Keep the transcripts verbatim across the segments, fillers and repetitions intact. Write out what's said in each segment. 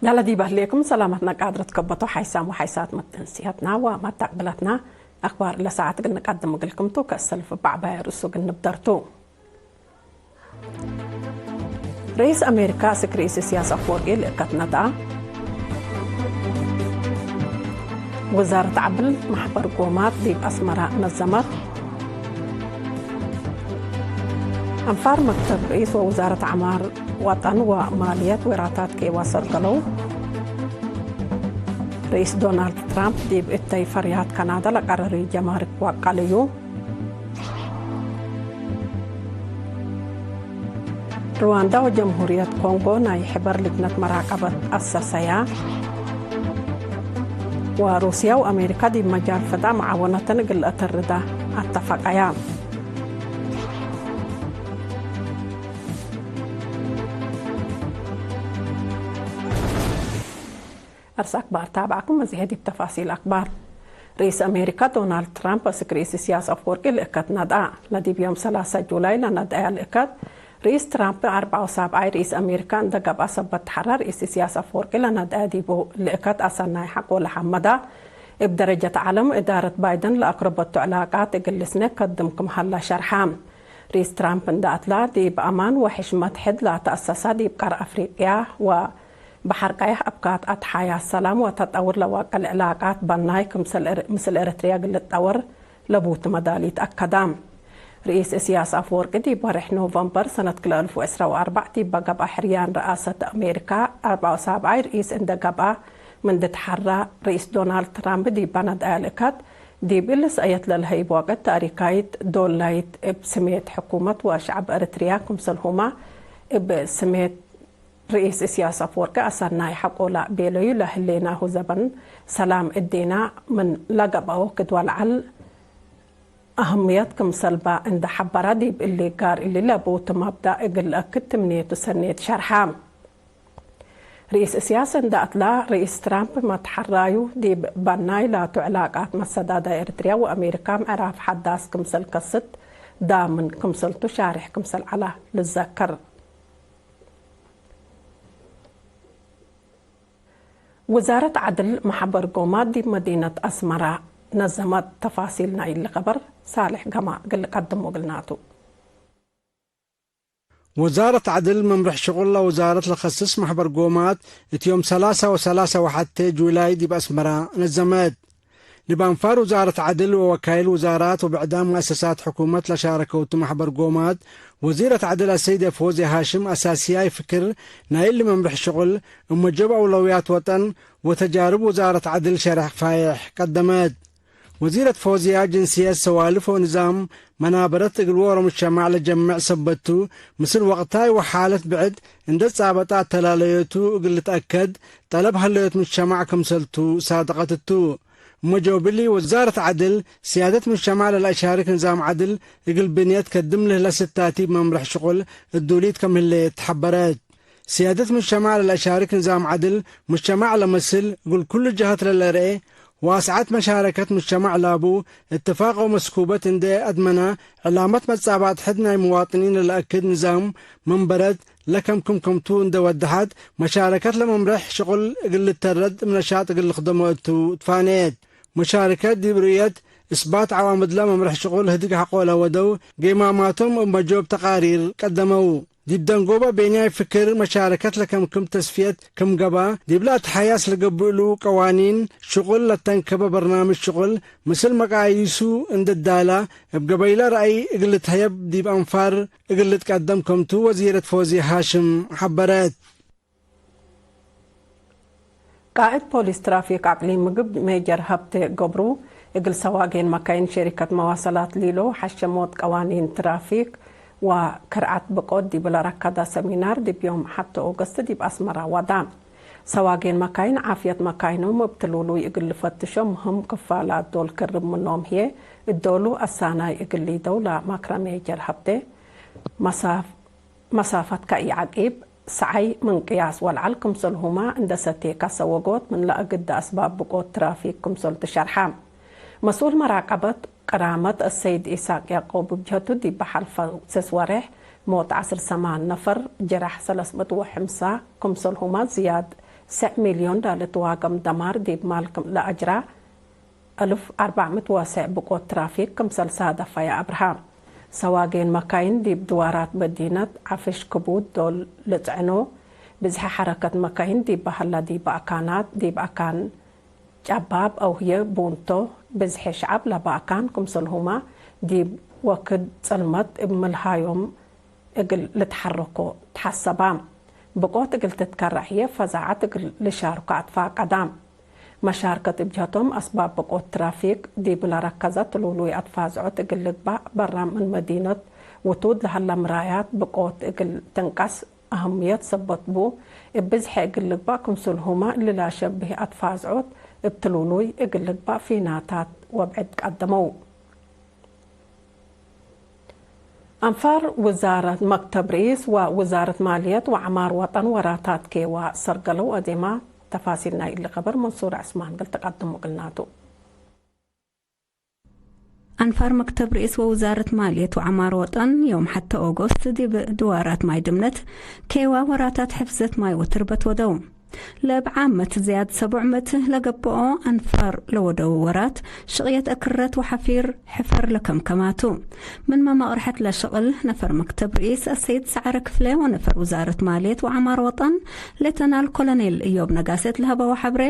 ለለዲብ ህሌክም ሰላመትነ ቃድር ትከበቶ ሓይሳም ወሓይሳት መተንስያትና ወመተቅብለትና አክባር ለሰዓት እግል ንቀድም እግልክም ቱ፣ ከእሰልፍ በዕባየ ርእሱ እግል ንብደር ቱ። ርኢስ አሜሪካ እስክ ርኢስ እስያስ አፍወርቂ ልእከት ነድአ። ውዛረት ዐድል መሕበር ጎማት ዲብ አስመረ ነዘመት። አንፋር መክተብ ርኢስ ወውዛረት ዐማር ወጠን ወማልየት ዊራታት ኬዋ ሰርገለው። ርኢስ ዶናልድ ትራምፕ ዲብ እተይ ፈርያት ካናዳ ለቀረሪ ጀማርክ ወቀለዩ። ሩዋንዳ ወጀምሁርየት ኮንጎ ናይ ሕበር ልጅነት መራቀበት አሰሰያ። ወሩስያ ወአሜሪካ ዲብ መጃል ፈዳእ መዓወነተን እግል ለአተርዳ አተፈቀያ። አርስ አክባር ታብዐኩም። መዝሔ ዲብ ተፋሲል አክባር። ርኢስ አሜሪካ ዶናልድ ትራምፕ እስክ ርኢስ እስያስ አፍወርቂ ልእከት ነድአ። ለዲብ ዮም ሰላሰ ጁላይ ለነድአያ ልእከት፣ ርኢስ ትራምፕ አርበዕ ወሳብዓይ ርኢስ አሜሪካ እንደ ገብአ ሰበት ተሐራ ርኢስ እስያስ አፍወርቂ ለነድአያ ዲቡ ልእከት አሰናይ ሐቆ ለሐመዳ። እብ ደረጀት ዐለም እዳረት ባይደን ለአቅረበቱ ዕላቃት እግል ልስነ ከድም ክም ሀላ ሸርሐ። ርኢስ ትራምፕ እንደ አትላ ዲብ አማን ወሕሽመት ሕድ ለተአሰሳ ዲብ ቀር አፍሪቅያ ወ በሐር ቀየሕ አብካት አትሓያስ ሰላም ወተጠውር ለዋቅል ዕላቃት በናይ ክምሰል እር-፣ ምስል ኤረትርያ እግል ልትጠወር ለቡት መዳሊት አከዳ። ርኢስ እስያስ አፍወርቂ ዲብ ወሬሕ ኖቨምበር ሰነት ክልኤ አልፍ ወዕስራ ወአርበዕ ዲብ ገብአ ሕርያን ረአሰት አሜሪካ አርበዕ ወሳብዓይ ርኢስ እንደ ገብአ ምንዲ ተሐራ፣ ርኢስ ዶናልድ ትራምፕ ዲብ ነድአያ ልእከት፣ ዲብ እሊ ሰእየት ለልሀይብ ወቅት ታሪካይት ዶላይት እብ ስሜት ሕኩመት ወሸዕብ ኤረትርያ ክምሰልሁመ እብ ስሜት ርኢስ እስያስ አፍወርቂ አሰናይ ሐቆ ለቤለዩ ለህሌናሁ ዘበን ሰላም እዴና ምን ለገብአ ወክድ ወለዐል አህምየት ክምሰልባ እንደ ሐበረ፣ ዲብ እሊ ጋር እሊ ለቡት መብዳእ እግል ለአክድ ትምኔቱ ሰኔት ሸርሐ። ርኢስ እስያስ እንደ አትላ፣ ርኢስ ትራምፕ መትሐራዩ ዲብ በናይ ላቱ ዕላቃት መሰዳዳይ ኤረትርያ ወአሜሪካ ምዕራፍ ሐዳስ ክምሰል ከስት ዳምን ክምሰልቱ ሻሬሕ ክምሰል ዐለ ልዘከር። ውዛረት ዐድል መሕበር ጎማት ዲብ መዲነት አስመረ ነዘመት። ተፋሲል ናይሊ ከበር ሳልሕ ገማ እግል ልቀድሞ እግልናቱ። ወዛረት ዐድል መምርሕ ሽቁል ለውዛረት ለከስስ መሕበር ጎማት እት ዮም ሰላሳ ወሰላሳ ወሐቴ ጁላይ ዲብ አስመረ ነዘመት። ዲብ አንፋር ውዛረት ዐድል ወወካይል ውዛራት ወብዕዳም መአሰሳት ሕኩመት ለሻረከውቱ መሕበር ጎማት፣ ወዚረት ዐድል አሰይደ ፎዝየ ሃሽም አሳስያይ ፍክር ናይ እሊ መምርሕ ሽቁል፣ እብ መጆብ አውለውያት ወጠን ወተጃርብ ውዛረት ዐድል ሸርሕ ፋይሕ ቀደመት። ወዚረት ፎዝያ ጅንስየት፣ ሰዋልፍ ወንዛም መናበረት እግል ዎሮ ሙጅተማዕ ለጀምዕ ሰበት ቱ፣ ምስል ወቅታይ ወሓለት ብዕድ እንዴ ትጻበጠ አተላለዮቱ እግል ልትአከድ ጠለብ ሀለዮት ሙጅተማዕ ክምሰልቱ ሳድቀት እቱ። እመ ጀውብሊ፣ ወዛረት ዐድል፣ ስያደት ሙጅተማዕ ለለአሻርክ ንዛም ዐድል እግል ብንየት ከድም ለህለ ስታቲብ መምርሕ ሽቁል እዱሊት ከም ህሌት ሐበረት። ስያደት ሙጅተማዕ ለለአሻርክ ንዛም ዐድል፣ ሙጅተማዕ ለመስል፣ እግል ኩሉ ጀሀት ለለርኤ፣ ዋስዐት መሻረከት ሙጅተማዕ ላቡ፣ እትፋቅ ወመስኩበት እንዴ አድመነ፣ ዕላመት መትጻባእት ሕድ ናይ ምዋጥኒን ለለአክድ ንዛም መንበረት ለከምክም ክምቱ እንዴ ወደሐት፣ መሻረከት ለመምርሕ ሽቁል እግል ልተረድ እብ ነሻጥ እግል ልክደሞ እቱ ትፋኔት። መሻረከት ዲብ ርእየት እስባት ዐዋምድለ መምርሕ ሽቁል ህድግ ሐቆ ለወደው ጌማማቶም እብ መጆብ ተቃሪር ቀደመው። ዲብ ደንጎበ ቤንያይ ፍክር መሻረከት ለከምክም ተስፍየት ክም ገብአ፣ ዲብለ አትሓያስ ለገብእሉ ቀዋኒን ሽቁል ለተንከበ በርናምጅ ሽቁል ምስል መቃይሱ እንዴ ዳላ፣ እብ ገበይለ ረአይ እግል ልትሀየብ ዲብ አንፋር እግል ልትቀደም ከምቱ ወዚረት ፎዝየ ሃሽም ሐበረት። ቃእድ ፖሊስ ትራፊክ አቅሊም ምግብ ሜጀር ሀብቴ ገብሩ፣ እግል ሰዋጌን መካይን ሸሪከት መዋሰላት ሊሎ ሐሸሞት ቀዋኒን ትራፊክ ወክርዐት ብቆት ዲብ ለረከደ ሰሚናር ዲብ ዮም ሐቴ ኦገስት ዲብ አስመራ ወዳ። ሰዋጌን መካይን ዓፍየት መካይኖም እብ ትሉሉይ እግል ልፈትሾ ምህም ክፋላት ዶል ክርብ ምኖም ህዬ፣ እዶሉ አሳናይ እግል ሊደው ለመክረ ሜጀር ሀብቴ፣ መሳፍ-፣ መሳፈት ከኢዐቂብ፣ ሰዓይ ምን ቅያስ ወለዐል ክምሰልሁመ እንዴ ሰቴ ካሰ ወጎት ምን ለአግደ አስባብ ብቆት ትራፊክ ክምሰል ትሸርሐ። መስኡል መራቀበት ቅራመት አሰይድ ኢሳቅ ያዕቆብ እብ ጀህቱ ዲብ ሐልፈ ስስ ወሬሕ ሞት ዐስር ሰማን ነፈር፣ ጅረሕ ሰለስ ምእት ወሐምሳ ክምሰልሁመ ዝያድ ሰዕ ሚልዮን ለልትዋገም ደማር ዲብ ማል ክም ለአጅራ፣ አልፍ አርባዕ ምእት ወሰዕ ብቆት ትራፊክ ክምሰል ሳደፈ የአብርሃ። ሰዋጌን መካይን ዲብ ድዋራት መዲነት ዐፍሽ ክቡድ ዶል ልጽዕኖ፣ ብዝሐ ሐረከት መካይን ዲብ በሀላ ዲብ አካናት፣ ዲብ አካን ጨባብ አው ህዬ ቡንቶ፣ ብዝሐ ሸዐብ ለበአካን ክምሰልሁመ ዲብ ወክድ ጽልመት እብ ምልሃዮም እግል ልትሐረኮ ተሐሰባ። ብቆት እግል ትትከረዕ ህዬ ፈዛዐት እግል ልሻርኮ አትፋቀዳ። መሻርከት እብ ጀህቶም አስባብ ብቆት ትራፊክ ዲብ ለረከዘ ትሉሉይ አትፋዝዖት እግል ልግባእ በራም ምን መዲነት ውቱድ ለሀለ ምራያት ብቆት እግል ትንቀስ አህምየት ሰበት ቡ። እብ ብዝሐ እግል ልግባእ ክምስልሁመ እሊ ለአሸብህ አትፋዝዖት እብ ትሉሉይ እግል ልግባእ ፊናታት ወብዕድ ቀደመው። አንፋር ውዛረት መክተብ ርኢስ ወውዛረት ማልየት ወዐማር ወጠን ወራታት ኬዋ ሰርገለው አዜማ። ተፋሲል ናይ እሊ ከበር መንሱር ዕስማን እግል ተቀድሞ እግልናቱ። አንፋር መክተብ ርኢስ ወውዛረት ማልየት ወዐማር ወጠን ዮም ሐተ ኦጎስት ዲብ ድዋራት ማይ ድምነት ኬዋ ወራታት ሕፍዘት ማይ ወትርበት ወደው። ለእብ ዓመት ዝያድ ሰቡዕ ምእት ለገብኦ አንፋር ለወደው ወራት ሽቅየት እክረት ወሐፊር ሕፈር ለከምከማቱ። ምንመ መቅርሐት ለሽቅል ነፈር መክተብ ርኢስ አሰይድ ሰዐረ ክፍለ ወነፈር ውዛረት ማልየት ወዐማር ወጠን ሌተናል ኮሎኔል እዮብ ነጋሴት ለሀበው ሐብሬ፣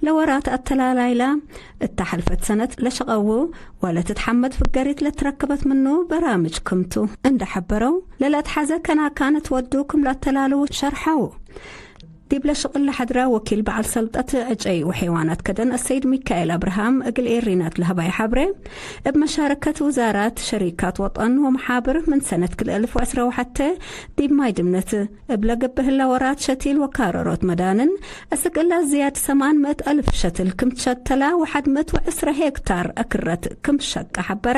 ለወራት አተላላይላ እተ ሐልፈት ሰነት ለሸቀዉ ወለትትሐመድ ፍገሪት ለትረከበት ምኑ በራምጅ ክምቱ እንደ ሐበረው፣ ለለአትሐዘ ከናካነት ወዱ ክም ለአተላልዉ ሸርሐው። ዲብለ ሽቅል ለሐድራ ወኪል በዐል ሰልጠት ዕጨይ ወሐይዋናት ከደን አሰይድ ሚካኤል አብርሃም እግል ኤሪናት ለሀባይ ሐብሬ፣ እብ መሻረከት ውዛራት፣ ሸሪካት ወጠን ወመሓብር ምን ሰነት ክልኤ አልፍ ወዕስራ ወሐቴ ዲብ ማይ ድምነት እብ ለገብእ ህለ ወራት ሸቲል ወካረሮት መዳንን፣ አስክ እለ ዝያድ ሰማን ምእት አልፍ ሸትል ክም ትሸተላ ወሐድ ምእት ወዕስራ ሄክታር አክረት ክም ሸቀ ሐበረ።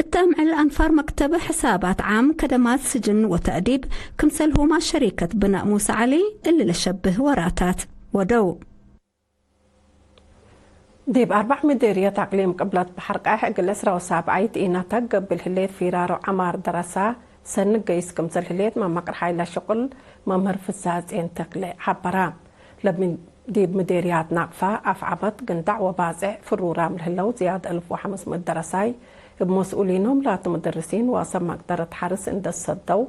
እተ እምዕል አንፋር መክተብ ሕሳባት ዓም ከደማት ስጅን ወተእዲብ ክምሰልሁማ ሸሪከት ብናእ ሙሳ ዐሊ እሊ ለሸብህ ወራታት ወደው። ዲብ አርበዕ ምዴርየት አቅሊም ቅብለት በሐር ቃሕ እግል ዕስራ ወሳብዓይት ኢነተግ ገብል ህሌት ፊራሮ ዐማር ደረሳ ሰኒ ገይስ ክምሰል ህሌት መመቅርሓይ ለሽቁል መምህር ፍስሐጼን ተክለ ሐበራ። ለምን ዲብ ምዴርያት ናቅፋ፣ አፍዐበት፣ ግንዳዕ ወባጽዕ ፍሩራም ለህለው ዝያድ አልፍ ወሐምስ ምእት ደረሳይ እብ መስኡሊኖም ላቱ ምደርሲን ወሰብ መቅደረት ሐርስ እንደ ሰደው፣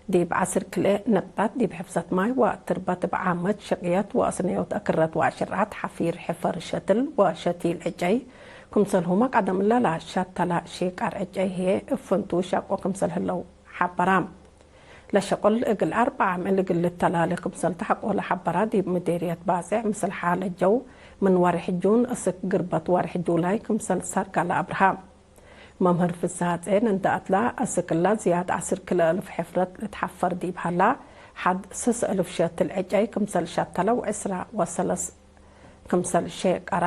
ዲብ ዐስር ክልኤ ነቅጣት ዲብ ሕፍዘት ማይ ወትርበት እብ ዓመት ሽቅየት ወአስነዮት አክረት ወአሽርዓት ሐፊር ሕፈር ሸትል ወሸቲል ዕጨይ ክምሰልሁመ ቀደም እለ ለሸተለ ሺቃር ዕጨይ ህዬ እብ ፍንቱ ሸቆ ክምሰል ህለው ሐበራ። ለሸቁል እግል አርበዕ አምዕል እግል ልተላሌ ክምሰል ተሐቆ ለሐበራ ዲብ ምዴርየት ባጽዕ ምስል ሓለት ጀው ምን ወሬሕ ጁን እስክ ግርበት ወሬሕ ጁላይ ክምሰል ሰርገለ አብርሃ። መምህር ፍስሐጼን እንደ አትላ፣ አስክ እለ ዝያድ ዐስር ክልኤ አልፍ ሕፍረት ልትሐፈር ዲብ ሀላ፣ ሐድ ስስ አልፍ ሸትል ዕጨይ ክምሰል ሸተለ ወዕስራ ወሰለስ ክምሰል ሼቀራ፣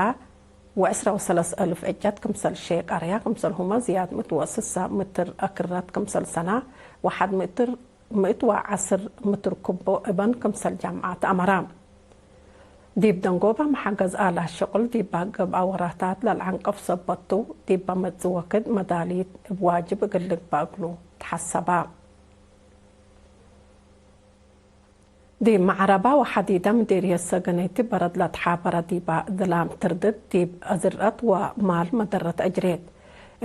ወዕስራ ወሰለስ አልፍ ዕጨት ክምሰል ሼቀርያ፣ ክምሰልሁመ ዝያድ ምእት ወስሳ ምትር አክረት ክምሰል ሰና ወሐድ ምእት ወዐስር ምትር ኩቦ እበን ክምሰል ጀምዐት አመራ። ዲብ ደንጎበ መሐገዝ አላት ሽቁል ዲበ ገብአ ወራታት ለልዐንቀፍ ሰበት ቱ፣ ዲበ መጽእ ወክድ መዳሊት እብ ዋጅብ እግል ልግበእ እግሉ ተሐሰባ። ዲብ መዕረባ ወሐዲደ ምዴርየት ሰገነይቲ በረድ ለትሓበረ ዲበ ድላም ትርድት ዲብ አዝርአት ወማል መደረት አጅሬት።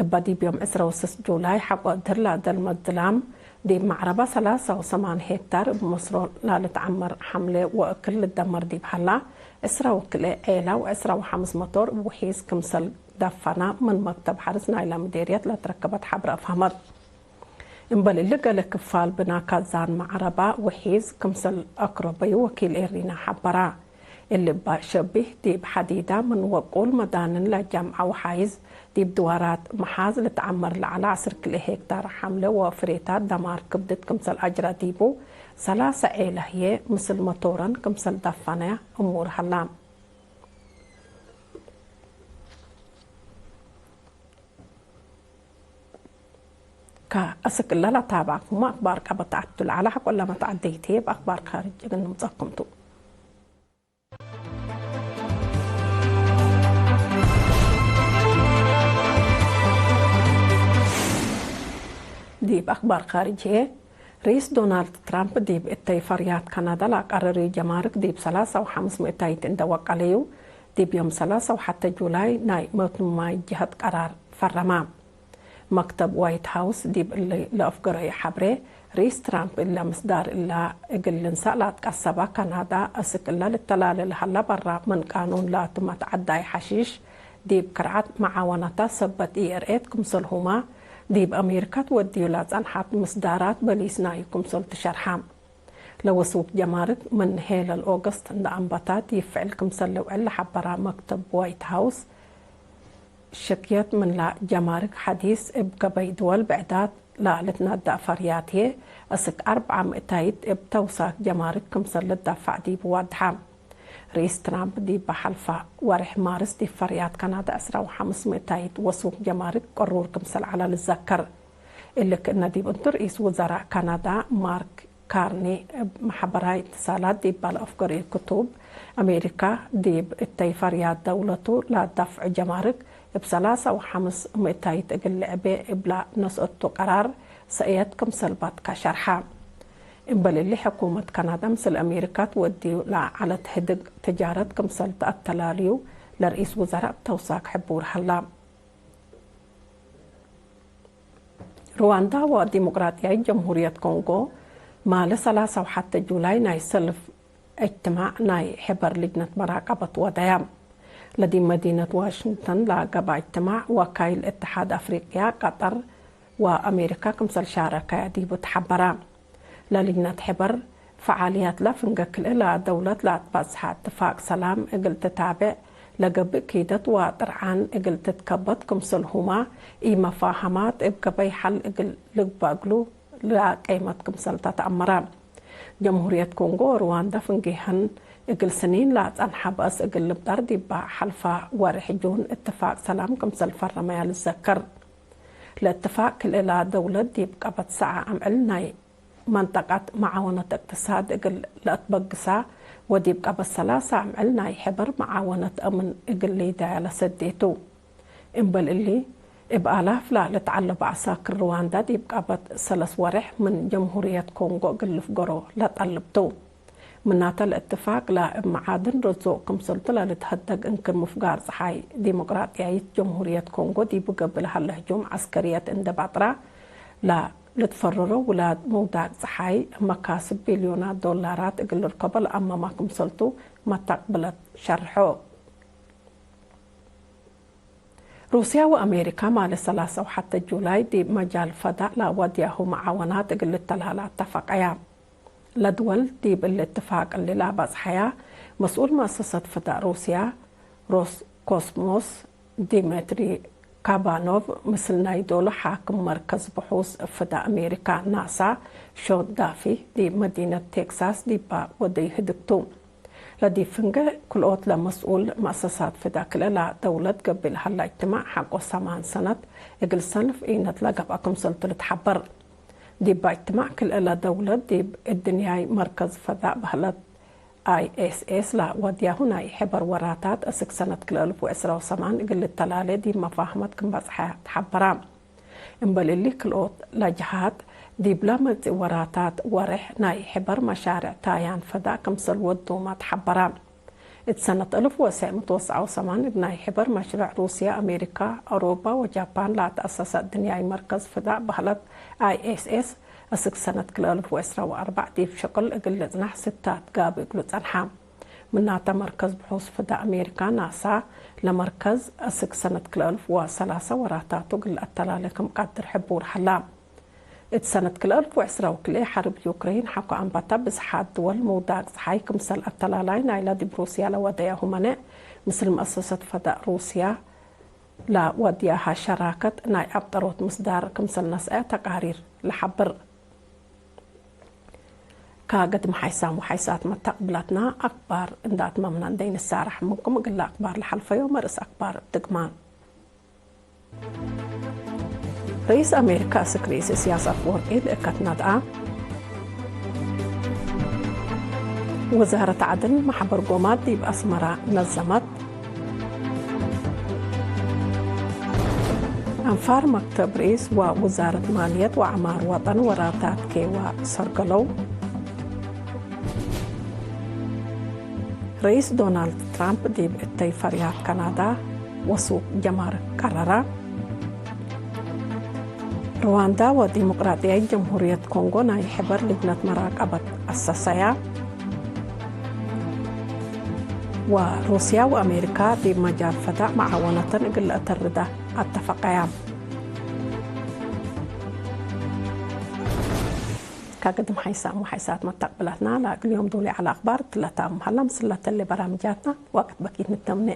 እበ ዲብ ዮም ዕስራ ወስስ ጁላይ ሐቆ እድር ለአደልመ ድላም ዲብ መዕረባ ሰላሳ ወሰማን ሄክታር እብ መስሮ ላልትዐመር ሐምሌ ወእክል ልደመር ዲብ ሀላ፣ ዕስራ ወክልኤ ዔላ ወዕስራ ወሐምስ መቶር እብ ውሒዝ ክምሰል ደፈና ምን መክተብ ሐርስ ናይላ ምዴርየት ለትረከበት ሐብረ አፍሀመት። እምበል እሊ፣ ገሌ ክፋል ብና ካዛን መዕረባ ውሒዝ ክምሰል አክረበዩ ወኪል ኤሪና ሐበራ። እሊ እበ ሸቢህ፣ ዲብ ሐዲዳ ምን ወቁል መዳንን ለጀምዐ ወሓይዝ፣ ዲብ ድዋራት መሓዝ ልትዐመር ለዐለ ዐስር ክልኤ ሄክታር ሐምለ ወፍሬታት ደማር ክብድት ክምሰል አጅረ ዲቡ፣ ሰላሰ ዔለ ህዬ ምስል መቶረን ክምሰል ደፈነ እሙር ሀላ። ከአስክ እለ ለታብዐኩመ አክባር ቀበት ዐዱ ለዐለ ሐቆ ለመትዐደይት ህዬ እብ አክባር ካርጅ እግል ንምጸኩም ቱ። ዲብ አክባር ካርጅ ህዬ፣ ርኢስ ዶናልድ ትራምፕ ዲብ እተይ ፈርያት ካናዳ ለአቀረርዩ ጀማርክ ዲብ ሰላሳ ወሐምስ ምእታይት እንዴ ወቀለዩ፣ ዲብ ዮም ሰላሳ ወሐተ ጁላይ ናይ መትማይ ጀሀት ቀራር ፈረማ። መክተብ ዋይት ሀውስ ዲብ እሊ ለአፍገረዩ ሐብሬ፣ ርኢስ ትራምፕ እለ ምስዳር እላ እግል ልንሳእ ለአትቀሰባ ካናዳ፣ አስክ እለ ልተላሌ ለሀላ በራ ምን ቃኑን ላቱ መትዐዳይ ሐሺሽ ዲብ ክርዓት መዓወነታት ሰበት ኢእርኤት ክምሰልሁመ፣ ዲብ አሜሪካ ትወድዩ ለጸንሐት ምስዳራት በሊስ ናዩ ክምሰል ትሸርሐ። ለወሱክ ጀማርክ ምን ሄለል ኦገስት እንደ አንበታት ይፍዕል ክምሰል ልውዕል ለሐበራ መክተብ ዋይት ሀውስ፣ ሽክየት ምንላ ጀማርክ ሐዲስ እብ ገበይ ድወል ብዕዳት ለልትነደእ ፈርያት ህዬ፣ አስክ አርብዓ ምእታይት እብ ተውሳክ ጀማርክ ክምሰል ልዳፋዕ ዲቡ ዋድሐ። ርኢስ ትራምፕ ዲብ ሐልፈ ወሬሕ ማርስ ዲብ ፈርያት ካናዳ ዕስራ ወሐምስ ምእታይት ወሱክ ጀማርክ ቅሩር ክምሰል ዐለ ልዘከር። እሊ ክእነ ዲብ እንቱ ርኢስ ውዘራእ ካናዳ ማርክ ካርኒ እብ መሐበራይ እትሳላት ዲብ ለአፍገርዩ ክቱብ፣ አሜሪካ ዲብ እተይ ፈርያት ደውለቱ ለአዳፍዑ ጀማርክ እብ ሰላሳ ወሐምስ ምእታይት እግል ልዕቤ እብላ ነስአቱ ቀራር ሰእየት ክምሰል ባትካ ሸርሐ። እምበል እሊ ሕኩመት ካናዳ ምስል አሜሪካ ትወድዩ ለዐለት ህድግ ትጃረት ክምሰል ተአተላልዩ ለርኢስ ውዘራእ ተውሳክ ሕቡር ሀላ። ሩዋንዳ ወዲሞቅራጥያይት ጀምሁርየት ኮንጎ፣ ማለ ሰላሳ ወሐተ ጁላይ ናይ ሰልፍ እጅትማዕ ናይ ሕበር ልጅነት መራቀበት ወደያ። ለዲብ መዲነት ዋሽንግተን ለገብአ እጅትማዕ፣ ወካይል እትሓድ አፍሪቅያ፣ ቀጠር ወአሜሪካ ክምሰል ሻረከያ ዲቡ ተሐበረ። ለልጅነት ሕበር፣ ፈዓልያትለ ፍንጌ ክልኤ ለደውለት ለአትበጽሐ እትፋቅ ሰላም እግል ትታቤዕ፣ ለገብእ ኪደት ወጥርዓን እግል ትትከበት ክምሰልሁመ፣ ኢመፋሀማት እብ ገበይ ሐል እግል ልግበእ እግሉ ለአቀይመት ክምሰል ተአመረ። ጀምሁርየት ኮንጎ ወሩዋንዳ ፍንጌሀን እግል ስኒን ለአጸንሐ በአስ እግል ልብጠር ዲባ ሐልፈ ወርሕ ጁን እትፋቅ ሰላም ክምሰል ፈረመያ ልዘከር። ለእትፋቅ ክልኤ ለደውለት ዲብ ቀበት ሰዐ አምዕል ናይ መንጠቀት መዓወነት እቅትሳድ እግል ለአትበግሳ ወዲብ ቀበት ሰላሳ አምዕል ናይ ሕበር መዓወነት አምን እግል ሊዳያ ለሰዴቱ። እምበል እሊ፣ እብ አላፍ ለልትዐለቡ ዐሳክር ሩዋንዳ ዲብ ቀበት ሰለስ ወሬሕ ምን ጀምሁርየት ኮንጎ እግል ልፍገሮ ለጠልብ ቱ። ምናተ ለእትፋቅ ለእብ መዓድን ርዙቅ ክምሰልቱ ለልትሀደግ እንክር ምፍጋር ጸሓይ ዲሞቅራጥያይት ጀምሁርየት ኮንጎ ዲቡ ገብእ ለሀለ ህጁም ዐስከርየት እንዴ ባጥራ፣ ለልትፈረሮ ውላድ ምውዳቅ ጸሓይ መካስብ ቢልዮናት ዶላራት እግል ልርከቦ ለአመማ ክምሰልቱ መተቅብለት ሸርሖ። ሩስያ ወአሜሪካ ማለ ሰላሳ ወሐተ ጁላይ ዲብ መጃል ፈዳእ ለወድያሁ መዓወናት እግል ልተልሀላ አተፈቀያ። ለድወል ዲብ እሊ እትፋቅ እሊ ለአበጽሐያ መስኡል መአሰሰት ፈዳእ ሩስያ ሮስኮስሞስ ዲሜትሪ ካባኖቭ ምስል ናይ ዶሉ ሓክም መርከዝ ብሑስ ፈዳእ አሜሪካ ናሳ ሾን ዳፊ ዲብ መዲነት ቴክሳስ ዲባ ወደዩ ህድግ ቱ። ለዲብ ፍንጌ ክልኦት ለመስኡል መአሰሳት ፍዳ ክልኤ ለደውለት ገብእ ለሀላ እጅትማዕ ሐቆ ሰማን ሰነት እግል ሰልፍ ኢነት ለገብአ ክምሰልቱ ልትሐበር። ዲባ እጅትማዕ ክልኤ ለደውለት ዲብ እድንያይ መርከዝ ፈዳእ በህለት አይ ኤስ ኤስ ለወድያሁ ናይ ሕበር ወራታት እስክ ሰነት ክልኤ አልፍ ወዕስራ ወሰማን እግል ልተላሌ ዲብ መፋህመት ክም በጽሐ ተሐበራ። እምበል እሊ ክልኦት ለጀሃት ዲብለ መጽእ ወራታት ወሬሕ ናይ ሕበር መሻርዕ ታያን ፈዳእ ክምሰል ወዱመ ተሐበረ። እት ሰነት አልፍ ወትሰዕ ምእት ወትስዓ ወሰማን እብ ናይ ሕበር መሽረዕ ሩስያ፣ አሜሪካ፣ አውሮበ ወጃፓን ለአትአሰሰ እድንያይ መርከዝ ፍዳእ በህለት አይ ኤስ ኤስ፣ እስክ ሰነት ክልኤ አልፍ ወዕስራ ወአርበዕ ዲብ ሸቅል እግል ልጽናሕ ስታት ጋብእ እግሉ ጸንሐ። ምናተ መርከዝ ብሑስ ፍዳእ አሜሪካ ናሳ ለመርከዝ እስክ ሰነት ክልኤ አልፍ ወሰላሰ ወራታቱ እግል ለአተላሌ ክም ቀድር ሕቡር ሀላ። እት ሰነት ክልኤ አልፍ ወዕስራ ወክልኤ ሐርብ ዩክሬን ሐቆ አንበተ ብዝሓት ድወል ምውዳቅ ጸሓይ ክምሰል አተላላይ ናይለ ዲብ ሩስያ ለወደያሁ መኔዕ ምስል መአሰሰት ፈዳእ ሩስያ ለወድያሃ ሸራከት ናይ አብጠሮት ምስዳር ክምሰል ነስአ ተቃሪር ለሐብር። ከገድም ሓይሳም ወሓይሳት መተቅብለትና አክባር እንደ አትመምና እንደ ኢንሳረሕ ምንኩም እግለ አክባር ለሐልፈዮ መርእስ አክባር ድግማን። ርኢስ አሜሪካ እስክ ርኢስ እስያስ አፍወርቂ ልእከት ነድአ። ወዛረት ዐድል መሕበር ጎማት ዲብ አስመራ ነዘመት። አንፋር መክተብ ርኢስ ወውዛረት ማልየት ወዐማር ወጠን ወራታት ኬዋ ሰርገለው። ርኢስ ዶናልድ ትራምፕ ዲብ እተይ ፈርያት ካናዳ ወሱቅ ጀማርክ ቀረራ። ርዋንዳ ወዲሞቅራጥያይት ጀምሁርየት ኮንጎ ናይ ሕበር ልጅነት መራቀበት አሰሰያ። ወሩስያ ወአሜሪካ ዲብ መጃል ፈዳእ መዓወነተን እግል ለአተርዳ አተፈቀያ። ከቅድም ሐይሳም ወሐይሳት መተቅብላትና ለእግል ዮም ዶል ዐለ አክባር ትለታም ሀላ ምስል ለተሌ በራምጃትና ወቅት በኪት ንተምኔ።